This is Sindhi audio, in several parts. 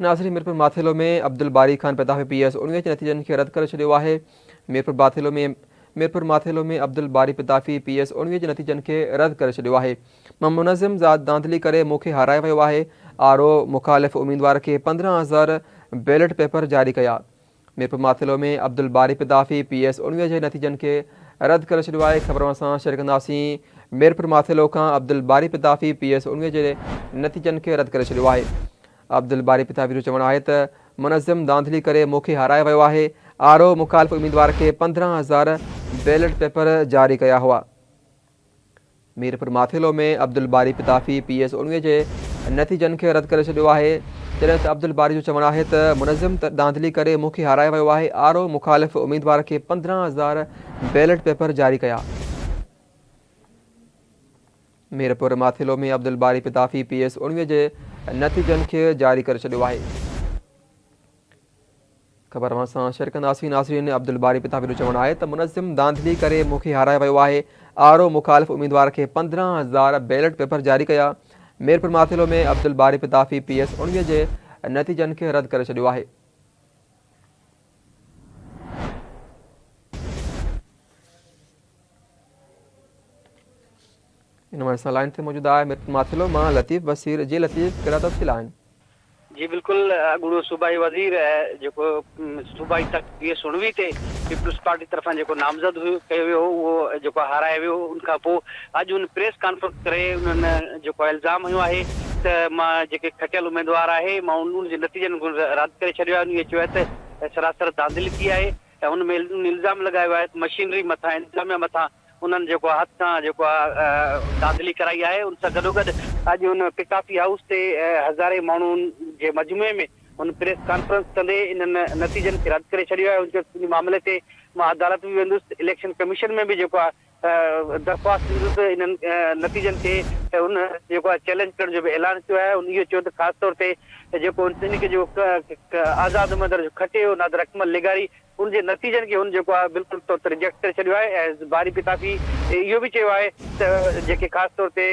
ناظرين ميرپور ماٿيلو ۾ عبدالباري خان پتافي پي ايس 19 جي نتيجن کي رد ڪري ڇڏيو آهي. ميرپور باٿيلو ۾ ميرپور ماٿيلو ۾ عبدالباري پتافي پي ايس 19 جي نتيجن کي رد ڪري ڇڏيو آهي. مان منظم ڌانڌلي ڪري مون کي هارائي ويو آهي. آر او مخالف اميدوار کي 15 هزار بيلٽ پيپر جاري ڪيا. ميرپور ماٿيلو ۾ عبدالباري پتافي پي ايس 19 جي نتيجن کي رد ڪري ڇڏيو آهي. خبر اوهان سان شيئر ڪنداسين ميرپور ماٿيلو کان عبدالباري پتافي پي ايس 19 جي نتيجن کي رد ڪري ڇڏيو آهي. عبدالباري پتافي جو چوڻ آهي ته منظم ڌانڌلي ڪري مون کي هارايو ويو آهي، آر او مخالف اميدوار کي 15 هزار بيلٽ پيپر جاري ڪيا هئا. ميرپور ماٿيلو ۾ عبدالباري پتافي پي ايس 19 جي نتيجن کي رد ڪري ڇڏيو آهي، جڏهن ته عبدالباري جو چوڻ آهي ته منظم ڌانڌلي ڪري مون کي هارايو ويو آهي، آر او مخالف اميدوار کي 15 هزار بيلٽ پيپر جاري ڪيا. ميرپور ماٿيلو ۾ عبدالباري پتافي پي ايس 19 جي نتيجن کي جاري ڪري ڇڏيو آهي. خبر اوهان سان شيئر ڪنداسين ناظرين عبدالباري پتافي جو چوڻ آهي ته منظم ڌانڌلي ڪري مون کي هارايو ويو آهي آر او مخالف اميدوار کي 15 هزار بيلٽ پيپر جاري ڪيا ميرپور ماٿيلو ۾ عبدالباري پتافي پي ايس 19 جي نتيجن کي رد ڪري ڇڏيو آهي. ان حوالي سان لائين تي موجود آهي ميرپور ماٿيلو مان لطيف بصير جي لطيف ڪهڙا تفصيل آهن. جي بلڪل اڳوڻو صوبائي وزير جيڪو صوبائي تخت پي ايس 19 تي پيپلز پارٽي طرفان جيڪو نامزد ڪيو ويو هو اهو جيڪو هارايو ويو ان کان پوء اڄ ان پريس ڪانفرنس ڪري انهن جيڪو الزام هنيو آهي ته مان جيڪي کٽيل اميدوار آهي مان ان جي نتيجن کي رد ڪري ڇڏيو آهي انهي چيو آهي ته سراسر ڌانڌلي ٿي آهي ۽ ان ۾ الزام لڳايو آهي ته مشينري مٿان انتظاميا مٿان انهن جيڪو آهي هٿ سان جيڪو آهي ڌانڌلي ڪرائي آهي ان سان گڏوگڏ اڄ ان پتافي هائوس تي هزارين ماڻهن جي مجموعي ۾ هن پريس ڪانفرنس ڪندي انهن نتيجن کي رد ڪري ڇڏيو آهي هن چيو ته ان معاملي تي مان عدالت به ويندس اليڪشن ڪميشن ۾ به جيڪو آهي درخواست ڏيندس ته انهن نتيجن کي هن جيڪو آهي چئلينج ڪرڻ جو به اعلان ڪيو آهي هن اهو چيو ته خاص طور تي جيڪو ان کي جيڪو آزاد اميدوار جو کٽي ويو نادر اڪمل لغاري ان جي نتيجن کي هن جيڪو آهي بلڪل طور تي ريجيڪٽ ڪري ڇڏيو آهي ۽ باري پتافي اهو به چيو آهي ته جيڪي خاص طور تي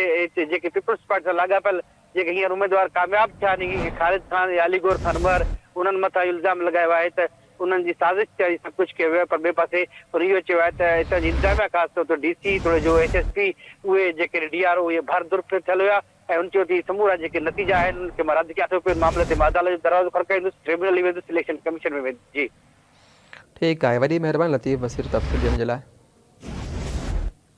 جيڪي پيپلز پارٽي سان لاڳاپيل جيڪي هينئر اميدوار ڪامياب ٿيا آهن خالد خان يا علي گوهر خان مهر انهن مٿان اهو الزام لڳايو آهي ته انهن جي سازش تي سڀ ڪجهه ڪيو ويو آهي پر ٻئي پاسي هن اهو چيو آهي ته هتان جي انتظاميا خاص طور تي ڊي سي توڙي جو ايس ايس پي اهي جيڪي ڊي آر او اهي ڀر ڌر ٿيل هيا ۽ هن چيو ته هي سمورا جيڪي نتيجا آهن انهن کي مان رد ڪيان ٿو پيو ان معاملي تي مان عدالت جو دروازو کڙڪائيندس ٽربيونل ئي ويندس اليڪشن ڪميشن ۾ ويندس جي. ٺيڪ آهي وڏي مهرباني لطيف بصير تفصيل ڏيڻ جي لاء.